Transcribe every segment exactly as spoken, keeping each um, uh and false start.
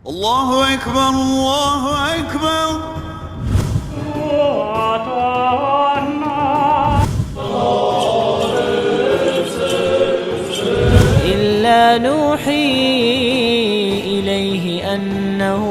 الله أكبر، الله أكبر. إلا نوحي إليه أنه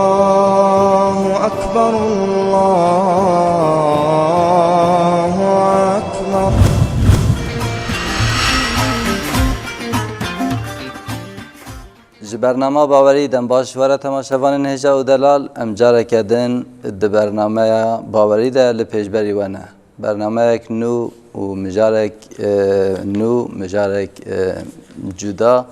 الله أكبر، الله أكبر. Ji bernama Bawerî dem baş ji we re temaşevanên hêja û delal, em careke din di bernameya Bawerî de li pêşberî we ne. Bernameyek nû û mijarek, e, nû, mijarek, e, cuda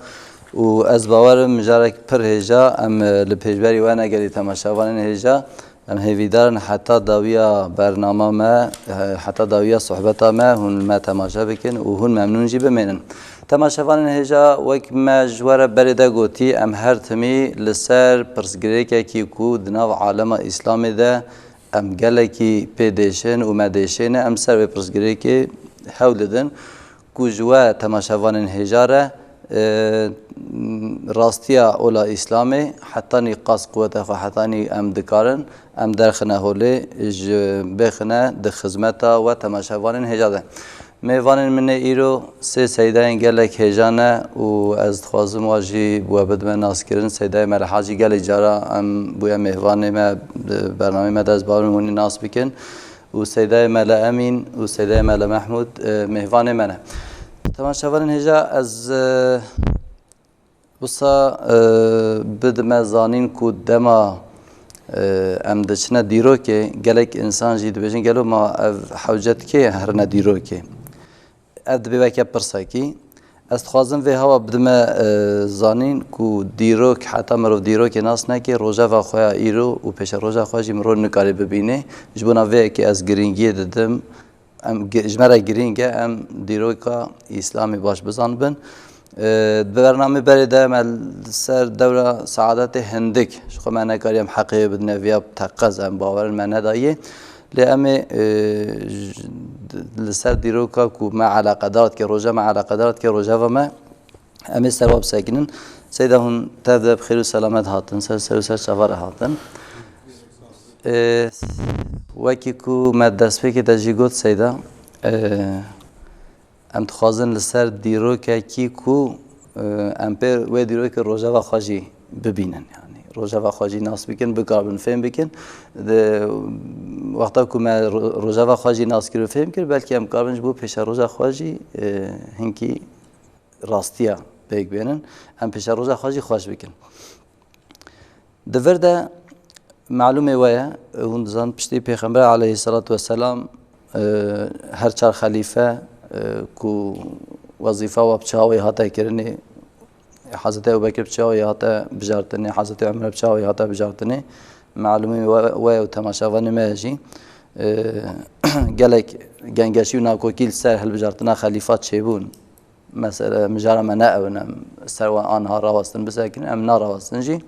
û ez bawer im mijarek pir hêja em, e, li pêşberî we ne gelî temaşevanên hêja. Em hêvîdar in heta dawiya bernama me, e, heta dawiya sohbeta me hûn me temaşe bikin û hûn memnûn jî bimênin. Temaşevanên hêja, wek me ji we re berê de gotî, em her timî li ser pirsgirêkekî ku di nav alema Îslamê de em gelekî pê dêşin û me dêşêne, em ser vê pirsgirêkê hewl didin ku ji we temaşevanên hêja re, e, rastiya ola Îslamê hetanî qas quweta xwe, hetanî em dikarin, em derxine holê, ji bêxine di xizmeta we temaşevanên hêja de. Mêvanên min ê îro sê seydayên gelek hêja ne û ez dixwazim wa jî bi we bidime naskirin. Seydayê Mele Hacî gelek cara em bûye mêvanê me, di bernameyê me de ez bawerim hûnî nas bikin. Û Seydayê Mele Emîn û Seydayê Mele Mehmûd, e, mêvanê me ne. Temaşevanên hêja ez, e, Wisa, e, bidime zanîn ku dema, e, em diçine dîrokê, gelek însan jî dibêjin, gelo ma ev hewcet kê herine dîrokê? Ev dibe weke pirsekî. Ez dixwazim vê hewa bidime, e, zanîn ku dîrok, heta mirov dîrokê nas neke, rojeva xwe ya îro û pêşeroja xwe jî mirov nikare bibîne. Ji bona vê yekê ez girîngiyê didim. Em gi-, ji me re girîng e, em dîroka Îslamê baş bizanibin. E, di bernamê berê de me li ser dewra seadetê hindik, ji xwe me nekariye em heqê bidine viya teqez, em bawerin me nedayê. Lê em ê, e, j-, li ser dîroka ku me eleqedar dike, roja me eleqedar dike, rojeva me, em ê ser wa bisekinin. Seyda hûn tev de bi xêr û selamet hatin, ser ser û ser çava re hatin. Ê, wekî ku me destpêkê de jî got Seyda, ê, em dixwazin li ser dîrokekî ku, ê, em pê wê dîrokê rojeva xwe jî bibînin, yanî rojeva xwe jî nas bikin, bikaribin fêm bikin. Di wexta ku me ro-, rojeva xwe jî nas kir û fêm kir, belkî em karibin ji bo pêşeroja xwe jî, ê, hinkî rastiya pêk bênin, em pêşeroja xwe jî xweş bikin. Di vir de malûmê we ye, hûn dizan piştî Pêxember aleyhisselatu vesselam, e, her çar xelîfe, e, ku wezîfa we bi çawa wê hate kirinê, Hezretî Ebu Bekir bi çawa wê hate bijartinê, Hezretî Omer bi çawa wê hate bijartinê, malûmê we, we ye û temaşevanê me ye jî, e, gelek gengeşî û nakokî li ser hilbijartina xelîfa çêbûn. Mesele, mijara me ne ew in, em ser wan anha rawestin bisekin, em narawestin jî.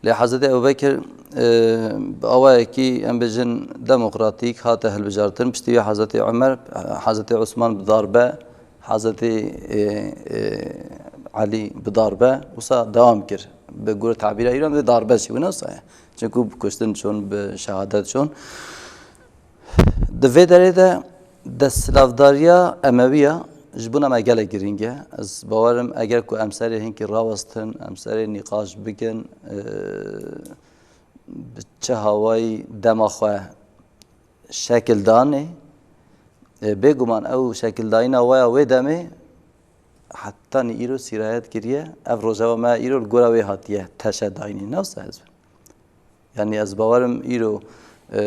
Lê Hezretî Ebu Bekir, e, bi awayekî, em bêjin, demokratîk hate hilbijartin. Piştî wî Hezretî Omer, Hezretî Osman bi darbe, Hezretî, e, e, Elî bi darbe, wisa dewam kir. Bi gor tabîra îro em dê darbe jî wina wisa ye. Çinku bi kuştin çûn, bi şehadet çûn. Di vê derê de desthilatdariya Emewiya ji bona me gelek girîng e. Ez bawer im eger ku em serê hinkî rawestin, em serê nîqaş bikin, e, bi çi hawayî dema xwe şekil danê, e, bêguman ew şekildayîna we ya wê demê hetanî îro sîrayet kiriye. Ev rojeva me îro li gora wê hatiye teşe dayînê. Ne wisa ez bim. Yanî ez bawer im îro, e,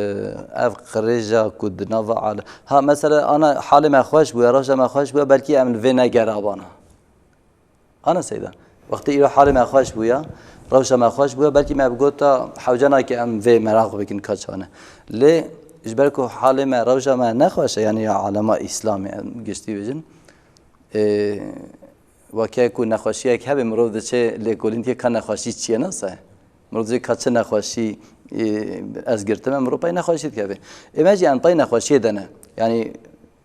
ev qirêja ku di nava ale-, ha, mesela ana halê me xweş bûye, rewşa me xweş bûye, belkî em li vê negerabana. Ana Seyda, wextê îro halê me xweş bûye, rewşa me xweş bûye, belkî me bigota hewce nake em vê meraq bikin ka çawa ne. Lê ji ber ku halê me, rewşa me nexweş e, yanî ya alema Îslamê em giştî bêjin, Ê, weke ku nexweşiyek hebe, mirov diçe lêkolîn dike ka nexweşî çi ye nase. Mirov diçe ka çi nexweşî, ê, ez girtime, mirov pey nexweşî dikeve. Ê me jî em pey nexweşiyê de ne. Yanî,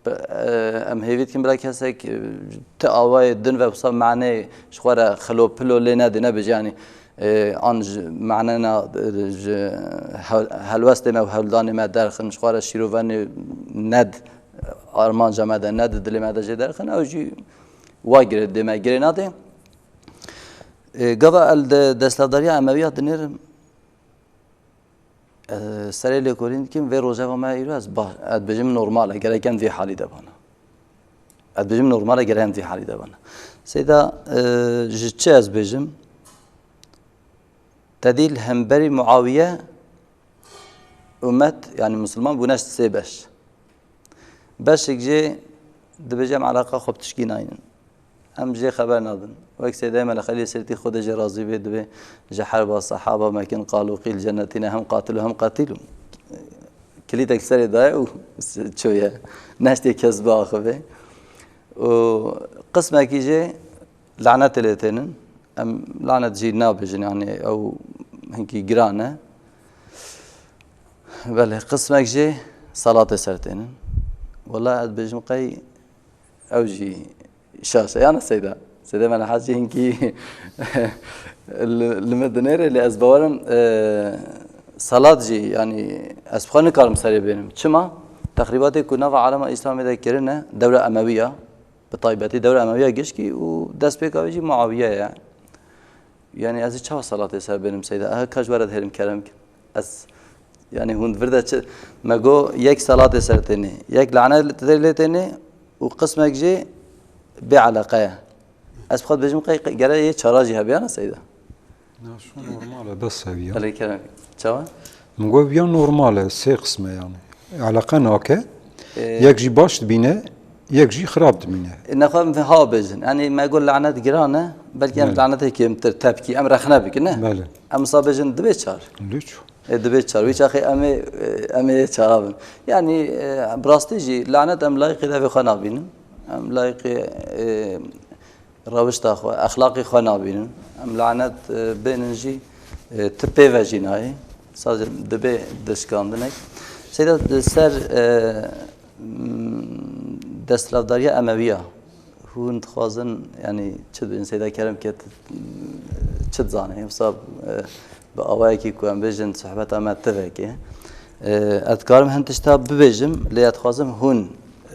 e, em hêvî dikin bila kesek, e, ti awayê din ve wisa maneyê ji xwe re xilo pilo lê nedê, nebêje, yanî, e, an ji manena, e, ji hel-, helwestê me û hewldanê me derxin, ji xwe re şîrovenê ned, armanca me de ned, dilê me de jê derxin, ew jî wa girê dê me girê nadê. E, gava el de desthilatdariya Emewiya dinêrim, e, serê lêkolîn dikim, vê rojeva me îro ez ba-, ez dibêjim normal e, gerek em vî halî de bana. Ez dibêjim normal e, gerek em vî halî de bana. Seyda, e, ji çi ez bêjim? Te dî li hemberî Muawiye umet, yanî misilman bûne sê beş. Beşek jê dibêje em eleqa xwe bi tişkî naynin. Em jê xeber nadin. Wek Seydayê Mele Xelîlê Sêrtî Xwedê jê razî bê dibê ji herba sehaba mekin qalû qîl cennetîne hem qatil û hem qetîl û kilîtek serê daye û çoye. Neştê kes biaxive. Û qismekî jê lanetê lê tênin. Em lanet jî nabêjin, yanî ew hinkî giran e. Belê, qismek jê salatê ser tênin. Wela ez dibêjim qey ew jî şaş e. Yana Seyda. Seyda Mele Hecî hinkî li, li min dinêre, lê ez bawerim, e, salat jî, yanî ez bi xwe nikarim serê bênim. Çima? Texrîbatê ku nava alema Îslamê de kirine, dewra Emewiya, bi taybetî dewra Emewiya gişkî û destpêka wê jî Muawiye ye. Yanî ez ê çawa salatê ser bênim Seyda? Ehe, ka ji we re dihêrim kerem kin. Ez, yanî hûn vir de çi? Me got yek salatê ser tênê, yek lanet lê tênê û qismek jê bê eleqe ye. Ez bi xwe dibêjim qey, qey gere yê çara jî hebe yana Seyda? Na, şu normal e, bes e viya. Belê kerem. Çawa? Min got viya normal e, sê qism e yanî. Eleqe nake. Ee, Yek jî baş dibîne, yek jî xirab dibîne. Nexwe em ha bêjin. Yanî me got lanet giran e, belkî em Belê. Lanetê kêmtir, tepkî, em rexne bikin, ne? Belê. Em wisa bêjin dibê çar. Lüç. Ê, dibê çar. Wî çaxê em ê, em ê çara bin. Yanî, e, bi rastî jî lanet em layiqê devê xwe nabînin. Em layiqê, e, rewişta xwe, exlaqê xwe nabînin. Em lanet, e, bênin jî, e, ti pê ve jî nayê. Sadece dibe dişkandinek. Seyda, di ser, e, m, desthilatdariya Emewiya, hûn dixwazin, yanî, çi dibên? Seyda Kerem ke, çi dizane? Wisa, e, bi awayekî ku em bêjin, sohbeta me tivekê. E, ez dikarim hin tişta bibêjim, lê ez dixwazim hûn,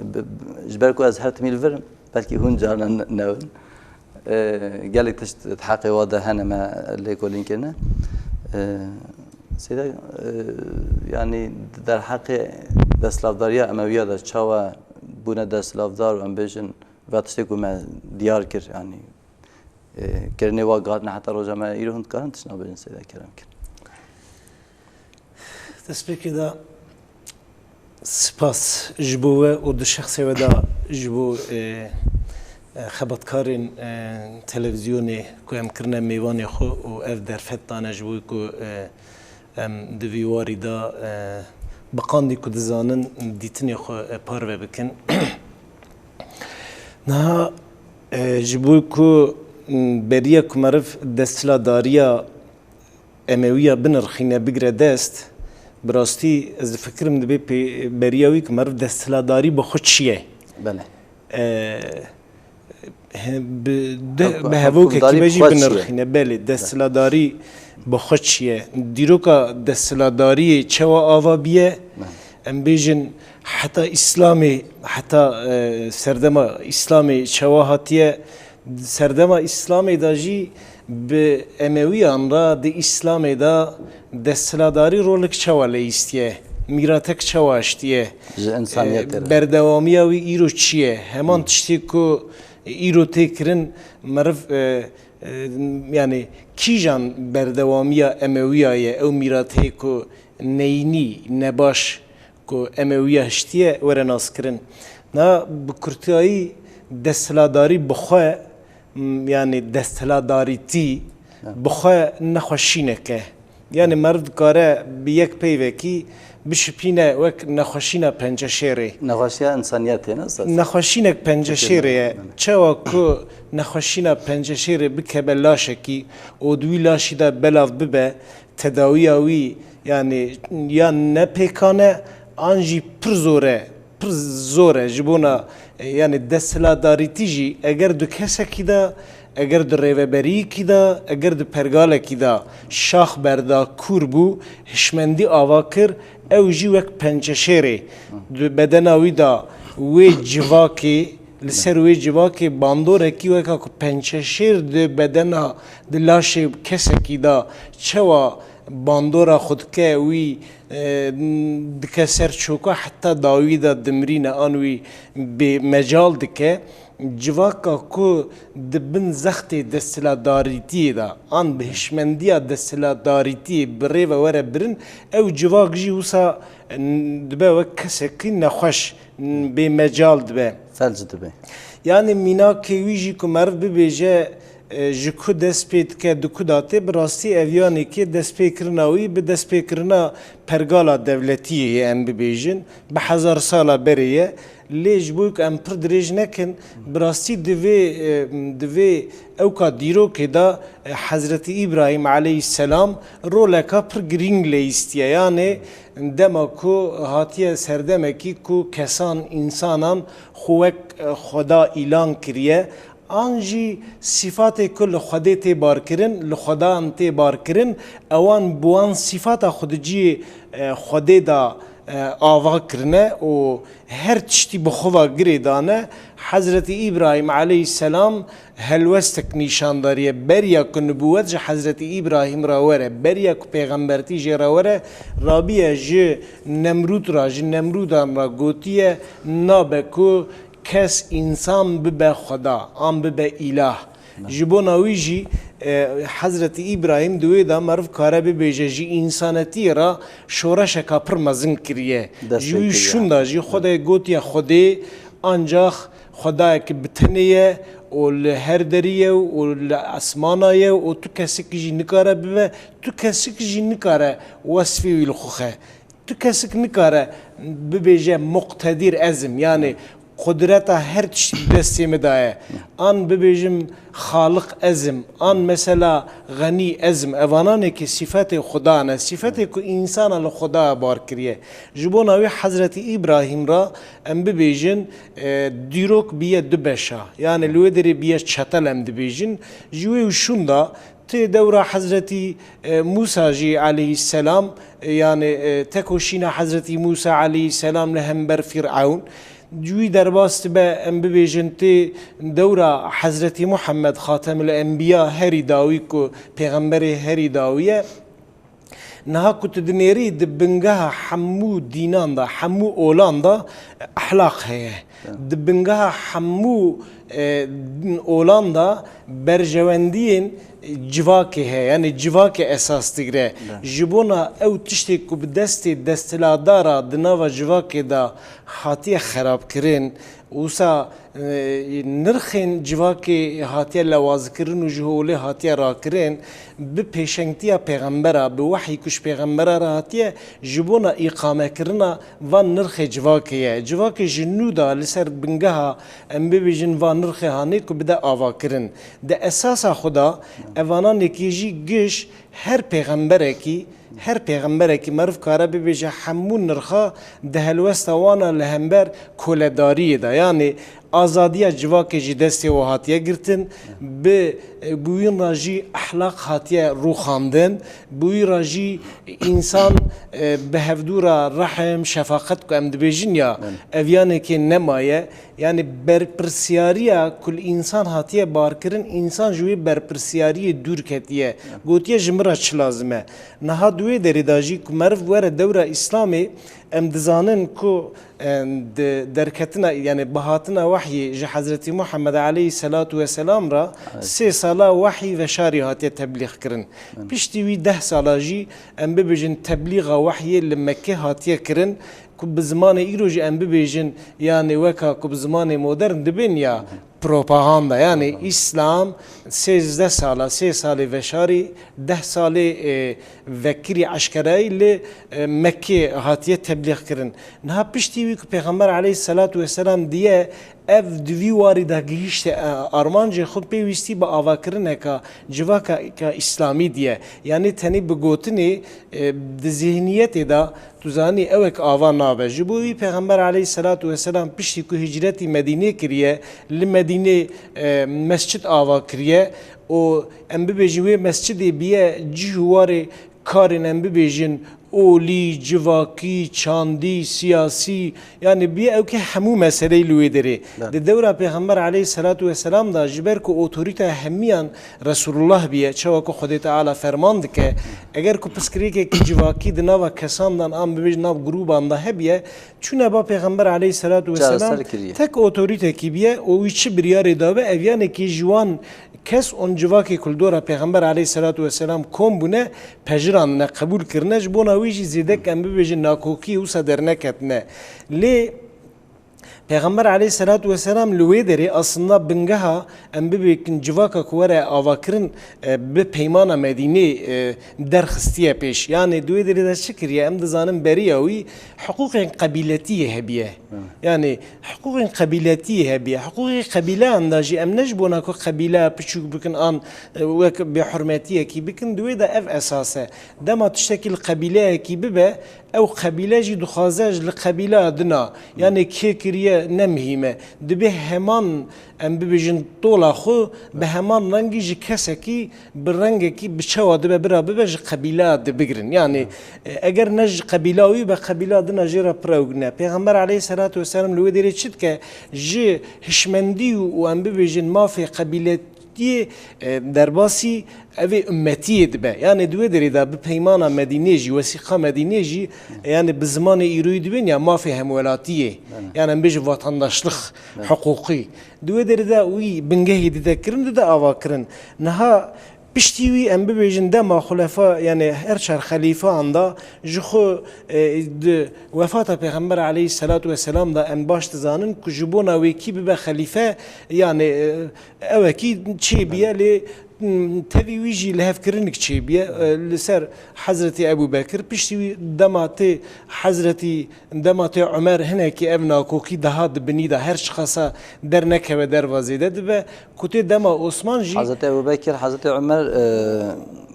bi, bi, ji ber ku ez her timî li vir im, belkî hûn carna ne-, newin. E, gelek tişt di heqê wa de hene me lêkolîn kirine. E, Seyda, e, yanî derheqê desthilatdariya Emewiya de çawa bûne desthilatdar û em bêjin va tiştê ku me diyar kir, yanî, e, kirinê wa gihatine heta roja me îro hûn dikarin tiştna bêjin Seyda Kerem kir. Destpêkê de spas ji bo we û di şexsê we de ji bo, e, e, xebatkarên, e, televîzyonê ku em kirine mêvanê xwe û ev derfet dane ji bo ku, e, em di vî warî de, e, bi qandî ku dizanin dîtinê xwe, e, parve bikin. Niha, e, ji bo ku, m, beriya ku meriv desthilatdariya Emewiya binirxîne, bigire dest, bi rastî ez difikirim dibê pê-, beriya wî ku meriv desthilatdarî bi xwe çi ye? Belê. E, he-, bi, de-, Huk-, bi hevokekî hukimdarî be bi jî xwe çi ye? Binirxîne. Belê, desthilatdarî bi xwe çi ye? Dîroka desthilatdariyê çawa ava biye? Belê. Em bêjin heta Îslamê, heta, e, serdema Îslamê çawa hatiye? Serdema Îslamê de jî bi Emewiyan re di Îslamê de desthilatdarî rolek çawa leyîstiye? Mîratek çawa hiştiye? Ji însaniyetê re. E, berdewamiya wî îro çi ye? Heman Hı. tiştê ku îro tê kirin meriv, e, e, yanî kîjan berdewamiya Emewiya ye? Ew mîrateyê ku neyînî, nebaş ku Emewiya hiştiye were naskirin. Na bi kurtiyayî desthilatdarî bi xwe, m, yanî desthilatdarîtî Ya. bi xwe nexweşînek e. Yanî meriv dikare bi yek peyvekî bişipîne wek nexweşîna penceşêrê. Nexweşiya însaniyetê ne esas. Nexweşînek penceşêrê ye. Çewa ku nexweşîna penceşêrê bikeve laşekî û di wî laşî de belav bibe, tedawiya wî yanî ya ne pêkan e, an jî pir zor e, pir zor e ji bona, e, yanî desthilatdarîtî jî eger di kesekî de, eger di rêveberiyekî de, eger di pergalekî de şax berda, kûr bû, hişmendî ava kir, ew jî wek pençeşêrê di bedena wî de wê civakê, li ser wê civakê bandorekî weka ku pençeşêr di bedena, di laşê kesekî de çewa bandora xwe dike, wî, e, dike ser çoka, heta dawî de dimrîne an wî bê mecal dike. Civaka ku di bin zextê desthilatdarîtiyê de an bi hişmendiya desthilatdarîtiyê bi rê ve were birin, ew civak jî wisa, n-, dibe wek kesekî nexweş, n-, bê mecal dibe. Felc dibe. Yanî mînakê wî jî ku meriv bibêje, e, ji ku dest pê dike, di ku de tê, bi rastî ev yanekê destpêkirina wî bi destpêkirina pergala dewletiyê ye, em bibêjin, bi hezar sala berê ye. Lê ji bo ku em pir dirêj nekin, bi rastî di vê, e, di vê ewka dîrokê de, e, Hezretî Îbrahîm aleyhisselam roleka pir girîng leyîstiye. Yanê dema ku hatiye serdemekî ku kesan, însanan xwe wek, e, Xweda îlan kiriye, an jî sîfatê ku li Xwedê tê barkirin, li Xwedan tê barkirin, ewan bi wan sîfata xwe di cihê, e, Xwedê de, e, ava kirine û her tiştî bi xwe ve girê dane. Hezretî Îbrahîm aleyhisselam helwestek nîşan dariye. Beriya ku nibûwet ji Hezretî Îbrahîm re were, beriya ku pêxembertî jê re were, rabiye ji Nemrûd re, ji Nemrûdan re gotiye, nabe ku kes însan bibe xweda, an bibe îlah. Ji bona wî jî, e, Hezretî Îbrahîm di wê de meriv kare bibêje, ji însanetiyê re şoreşeka pir mezin kiriye. Ji wî şûnda jî Xwedê gotiye Xwedê ancax Xwedayek bi tenê ye û li her derî ye û li esmana ye û tu kesik jî nikare bibe, tu kesik jî nikare wesfê wî li xwe xe. Tu kesik nikare bibêje muqtedir ez im, yanî qudreta her tiştî destê min de ye. An bibêjim xaliq ez im, an mesela xenî ez im. Evananekî sîfetê Xuda ne, sîfetê ku însana li Xuda bar kiriye. Ji bona wî Hezretî Îbrahîm re em bibêjin, e, dîrok biye du beşa. Yanî li wê derê biye çetel em dibêjin. Ji wê û şûnda Tê dewra Hezretî, e, Mûsa jî aleyhisselam, e, yanî, e, tekoşîna Hezretî Mûsa aleyhisselam li hember Fîr'ewn. Ji wî derbas dibe, em bibêjin, tê dewra Hezretî Muhammed Xatemil Enbiya herî dawî ku pêxemberê herî dawî ye. Niha ku tu dinêrî di bingeha hemû dînan de, hemû olan de ehlaq heye. Di bingeha hemû, e, olan de berjewendiyên civakê heye, yanî civakê esas digire. Ji bona ew tiştê ku bi destê desthilatdara di nava civakê de hatiye xerabkirin, wisa, e, nirxên civakê hatiye lewazkirin û ji holê hatiye rakirin, bi pêşengtiya pêxembera, bi wehyî ku ji pêxembera re hatiye, ji bona îqamekirina van nirxê civakê ye. Civakê ji nû de li ser bingeha, em bibêjin, van nirxê hanê ku bide avakirin. Di esasa xwe de, evananekî jî giş her pêxemberekî, her pêxemberekî meriv kare bibêje hemû nirxa di helwesta wan a li hember koledariyê de. Yanî azadiya civakê ji destê we hatiye girtin, bi, bi wî re jî ehlaq hatiye rûxandin, bi wî re jî însan, e, bi hevdû re rehm, şefaqet ku em dibêjin ya, ev yanekê nemaye. Yanî berpirsiyariya ku li însan hatiye barkirin, însan ji wê berpirsiyariyê dûr ketiye. Gotiye, ji min re çi lazim e? Niha di wê derê de jî ku meriv were dewra Îslamê, em dizanin ku, e, di derketina, yanî bihatina wehyê ji Hezretî Muhammed aleyhisselatu vesselam re sê sala wehyî veşarî hatiye teblîx kirin. Piştî wî deh sala jî, em bibêjin, teblîxa wehyê li Mekkê hatiye kirin, ku bi zimanê îro jî em bibêjin, yanî weka ku bi zimanê modern dibên ya, propaganda. Yani Propaganda. İslam sêzdeh sala, sê salê veşarî, deh salê, e, vekirî eşkerayî li, e, Mekkê hatiye teblîx kirin. Niha piştî wî ku Pêxember aleyhisselatu vesselam diye ev di vî warî de gihîşte, e, armancê xwe, pêwîstî bi avakirineka civaka ka îslamî diye. Yani tenê bi gotinê, e, di zihniyetê de Tu zanî, ewek ava nabe. Ji bo wî Pêxember aleyhisselatu vesselam piştî ku hicretî Medînê kiriye, li Medînê, e, mescid ava kiriye û em bibêjin wê mescidê biye cih û warê karên em bibêjin olî, civakî, çandî, siyasî, yani biye ewkê hemû meseleyê li wê derê. Evet. Di dewra Pêxember aleyhisselatu vesselam de ji ber ku otorîteya hemiyan Resulullah biye, çawa ku Xwedê Teala ferman dike, eger ku pirsgirêkekî civakî di nava kesan de an bibêjin nav grûban de hebiye, çûne ba Pêxember aleyhisselatu vesselam Çareser kiriye. Tek otorîtekî biye û wî çi biryarê dabe, ev yanekî ji wan kes on civakê ku li dora Pêxember aleyhisselatu vesselam kom bûne, pejirandine, qebûl kirine, ji bona wî jî zêdek em bibêjin nakokiyê wisa derneketine. Lê Pêxember aleyhisselatu vesselam li wê derê aslında bingeha em bibêkin civaka ku were avakirin, e, bi peymana Medînê, e, derxistiye pêş. Yani di wê derê de çi kiriye? Em dizanin beriya wî hiqûqên qebîletiyê hebiye. Evet. Yani hiqûqên qebîletiyê hebiye. Hiqûqê qebîleyan de jî em ne ji bona ku qebîleya piçûk bikin an, e, wek bêhurmetiyekî bikin, di wê de ev esas e. Dema tiştekî li qebîleyekî bibe, ew qebîle jî dixwaze ji li qebîleya dina, yanê kê kiriye ne mihîm e. Dibê heman, em bibêjin, tola xwe bi heman rengî ji kesekî, bi rengekî, bi çawa dibe bira bibe, ji qebîleya di bigirin. Yani, e, eger ne ji qebîla wî be, qebîla dina jê re pir ewg ne. Pêxember aleyhisselatu vesselam li wê derê çi dike? Ji hişmendî û, û em bibêjin mafê qebîletiyê, e, derbasî evê ummetiyê dibe. Yani di wê derê de bi peymana Medînê jî, wesîqa Medînê jî, yani bi zimanê îroyî dibên ya mafê hemwelatiyê. Yani em bêjin vatandaşlix, hiqûqî. Di wê derê de wî bingehê dide kirin, dide ava kirin. Niha piştî wî em bibêjin dema xulefa, yani her çar xelîfeyan da ji xwe, e, di wefata Pêxember aleyhisselatu vesselam da em baş dizanin ku ji bona wê kî bibe xelîfe, yani, e, ewekî çêbiye lê, m, tevî wî jî lihevkirinik çêbiye, e, li ser Hezretî Ebû Bekir. Piştî wî dema tê Hezretî, dema tê Umer hinekî ev nakokî daha di binî de her çiqasa dernekeve derva zêde dibe. Ku tê dema Osman jî Hezretî Ebû Bekir, Hezretî Umer, e,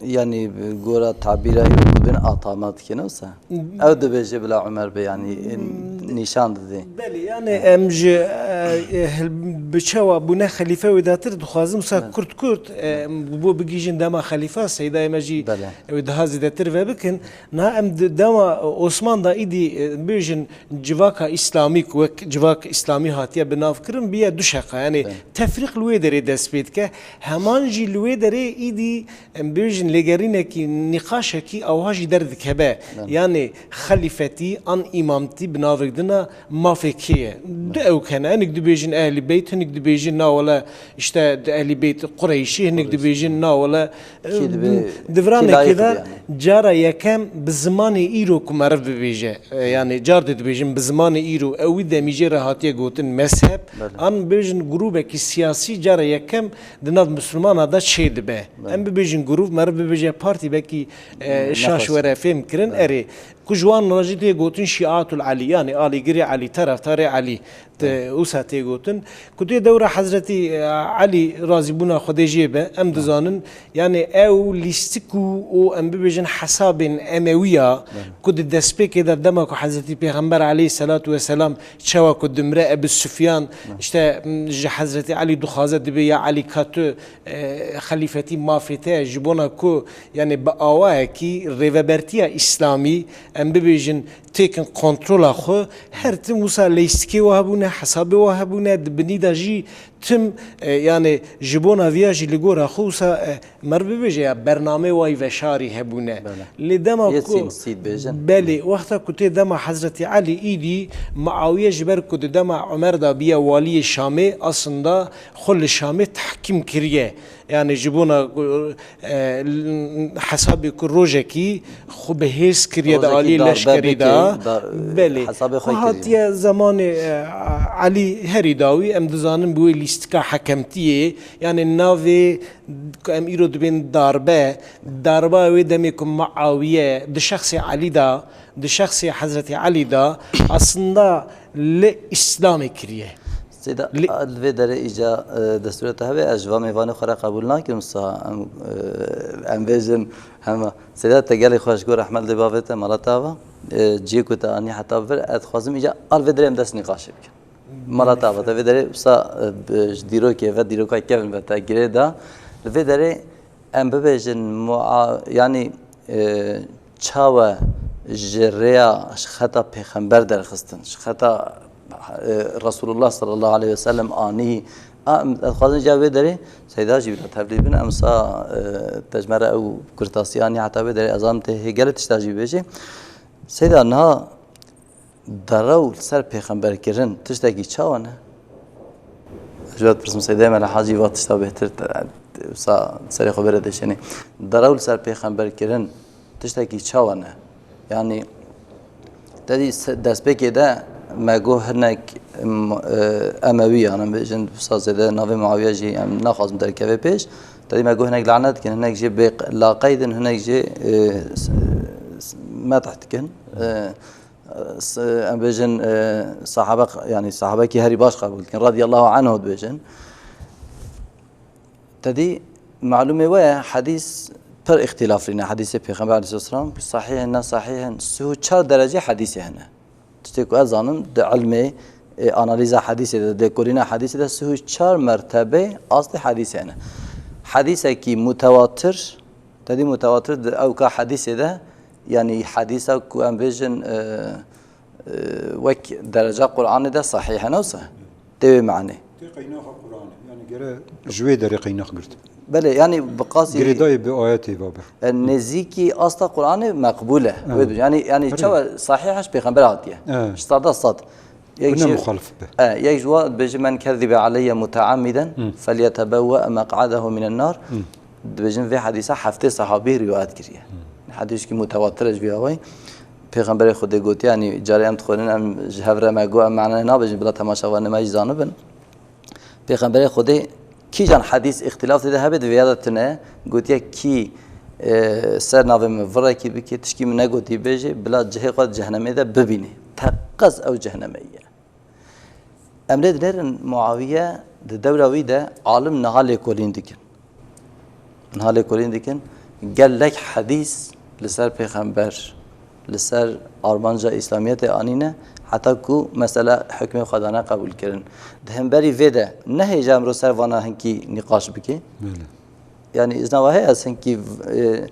yanî gora tabîra wî dibên atama dike, ne wisa? Ew dibêje bila Umer be, yanî, e, nîşan didê. Belê, yani em ji, e, e, hil-, bi çawa bûne xelîfe wêdetir dixwazim wisa kurt kurt, e, bo bigihîjin dema xelîfa Seydayê me jî Belê. Ew daha zêdetir vebikin. Niha em di dema Osman da îdî, e, bêjin civaka îslamî ku wek civak îslamî hatiye bi nav kirin, biye du şeqa. Yani Belê. Tefrîq li wê derê dest pê dike. Heman jî li wê derê îdî, em bêjin, lêgerînekî, nîqaşekî awha jî derdikeve. Belê. Yani xelîfetî an îmamtî bi navek dina mafê kê ye? Du ewk hene. Hinek dibêjin Ehlî Beyt, hinek dibêjin na wele işte Ehlî Beyt Qureyşî, hinek Qureyşî. Dibêjin na wele, e, Kî dibe, di-, di kî viranekê layiq de yani. Cara yekem bi zimanê îro ku meriv bibêje. E, yani car dê dibêjin bi zimanê îro, ew wî demî jê re hatiye gotin mezheb. Belê. An bibêjin grûbekî siyasî cara yekem di nav misilmana de çê dibe. Belê. Em bibêjin grûb, meriv bibêje partî, belkî, e, Hmm, şaş nexweş. Were fêm kirin. Belê. Erê. Ku ji wan re jî tê gotin Şiatul Elî, yani alîgirê Elî, tereftarê Elî, te, wisa tê gotin. Ku tê dewra Hezretî, e, Elî, razîbûna Xwedê jê be, em dizanin, yani ew lîstik û, û em bibêjin hesabên Emewiya, ku di destpêkê de dema ku Hezretî Pêxember aleyhisselatu vesselam çawa ku dimire Ebu Sufyan, işte, m, ji Hezretî Elî dixwaze, dibê ya Elî ka tu, e, xelîfetî mafê te, ji bona ku, yani bi awayekî rêvebertiya îslamî, em bibêjin, têkin kontrola xwe, her tim wisa leyîstikê wa hebûne, hesabê wa hebûne, di binî de jî tim, e, yani ji bona viya jî li gora xwe wisa, e, meriv bibêje ya bernameyê wa yî veşarî hebûne. Belê. Lê dema Yê ku sîn sî dibêjin. Belê, wexta ku tê dema Hezretî Elî îdî, Muawiye ji ber ku di dema Umer de biye waliyê Şamê, aslında xwe li Şamê tehkîm kiriye. Yani ji bona, e, hesabê ku rojekî xwe bi hêz kiriye di aliyê leşkerî de. Belê. Hesabê xwe Hatiye zemanê, e, Elî herî dawî, em dizanin bi wê lîstika hekemtiyê, yanî navê ku em îro dibên darbe, darba wê demê ku Muawiye di şexsê Elî de, di şexsê Hezretî Elî de, aslında li Îslamê kiriye. Seyda, Li- li vê derê îca, e, destûra te hebe, ez ji va mêvanê xwe re qebûl nakim, sa em, e, em bêjin hema. Seyda, te gelê xweş got, rehmet lê bavê te, mala te ava. E, ciyê ku te anî heta vir, ez dixwazim îca al vê derê em dest nîqaşê bikin. Mala te ava, te vê derê wisa, e, bi, ji dîrokê ve, dîroka kevin ve te girê da. Li vê derê em bibêjin, mua-, yanî, e, çawa ji rêya, ji xeta pêxember derxistin, ji xeta, e, Resulullah sallallahu aleyhi ve sellem anî, a, em, ez dixwazin ca vê derê, Seyda jî bila tevlî bin, em sa, e, te ji me re ew kurtasiya anî heta vê derê, ez zanim tê hê gelê tişta jî bêjî. Seyda, niha derew li ser pêxember kirin tiştekî çawa ne? Ez ji we dipirsim, Seydê Mela Hacî va tişta bêhtir te, wisa serê xwe bêre deşênê. Derew li ser pêxember kirin tiştekî çawa ne? Yanî, te dî se-, destpêkê de me got hinek, m-, e, Emewî, yan em bêjin, wisa zêde navê Muawiye jî em naxwazin derkeve pêş. Te dî me got hinek lanet dikin, hinek jê bê laqeyd in, hinek jê, e, s-, s-, medh dikin. E, s-, em bêjin, e, sahabe, yanî sahabekî herî baş qebûl dikin. Radiyallahu anhu dibêjin. Te dî malûmê we ye, hedîs pir îxtîlaflî ne. Hedîsê Pêxember aleyhisselam sahîh in, ne sahîh in, sih û çar derecê hedîsê hene. Tiştê ku ez zanim, di ilmê, e, analîza hedîsê de, lêkolîna hedîsê de sih û çar mertebê astê hedîsê hene. Hedîsekî mutewatir, te dî mutewatir di ewka hedîsê de, yanî hedîsa ku em bêjin, e, e, wek dereca Qur'anê de sahîh hene wisa. Tê wê manê. Tê qeynaxa Qur'anê. Yanî gere ji wê derê qeynax girt. Belê, yanî bi qasî Girêdayê bi ayetê ve be. E, nêzîkî asta Qur'anê meqbûl e. Evet. Wê dibêjin. Yanî, yanî Herê. Çawa sahîh e, ji pêxember hatiye. Evet. Ji sada sed. Yek Bu ne jî, muxalif be. E, yek ji wan dibêje, "Men kezzibe aleyye muteamiden, Hı. felyetebewwe meq'adehu minen nar." Hı. Dibêjin vê hedîsa heftê sehabî rîwayet kiriye. Hı. Hedîskî mutewatir e ji vî awayî. Pêxemberê Xwedê gotiye, yanî carê em dixwînin, em ji hev re me got, em manayê nabêjin, bila temaşevanê me jî zanibin. Pêxemberê Xwedê kîjan hedîs îxtîlaf tê de hebe, di vêya de tune, gotiye kî, e, ser navê min virekî bike, tişkî min negotî bêje, bila cihê xwe di cehenemê de bibîne. Teqez ew cehenemeyî ye. Em lê dinêrin Muawiye di dewra wî de alim niha lêkolîn dikin. Niha lêkolîn dikin, gelek hedîs li ser pêxember, li ser armanca Îslamiyetê anîne, heta ku mesela hukmê xwe dane qebûlkirin. Di hemberî vê de ne hêja em ro ser vana hinkî nîqaş bike. Belê. Yanî îzna we heye ez hinkî, e,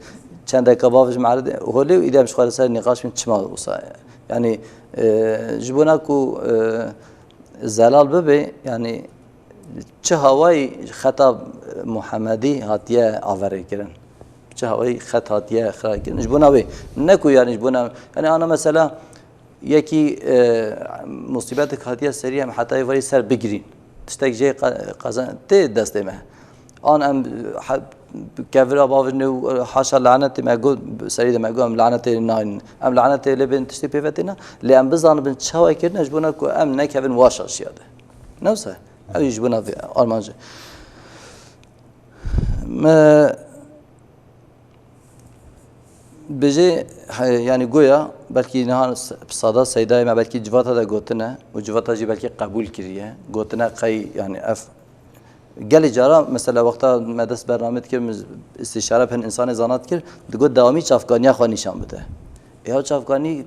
çendeka bavêjim erdê holê û îdî em ji xwe li ser nîqaş bin çima wisa ye. Yanî, e, ji bona ku, e, zelal bibe, yanî çi hawayî xeta Muhemedî hatiye averê kirin. Çi hawayî xet hatiye xira kirin. Ji bona wê. Ne ku yanî ji bona, yanî ana mesela yekî, e, musîbetek hatiye serî em hetayê verî ser bigirîn. Tiştek jê qe-, qezen-, tê destê me. An em, ha-, kevira bavêjin û haşa lanetê me got, serî de me got em lanetê naynin. Em lanetê lê bên tiştê pê ve têne. Lê em bizanibin çawa kirine ji bona ku em nekevin wa şaşiya de. Ne wisa? Ew jî ji bona vê armancê. Me bêjê, he, yanî goya belkî niha s-, sada seydayê me belkî civata de gotine û civata jî belkî qebûl kiriye. Gotine qey, yanî ev gelê cara mesela wexta me dest bername dikir, min îstîşare bi hin insanê zana dikir, digot dawamî çavkaniya xwe nîşan bide. Ê, ew çavkanî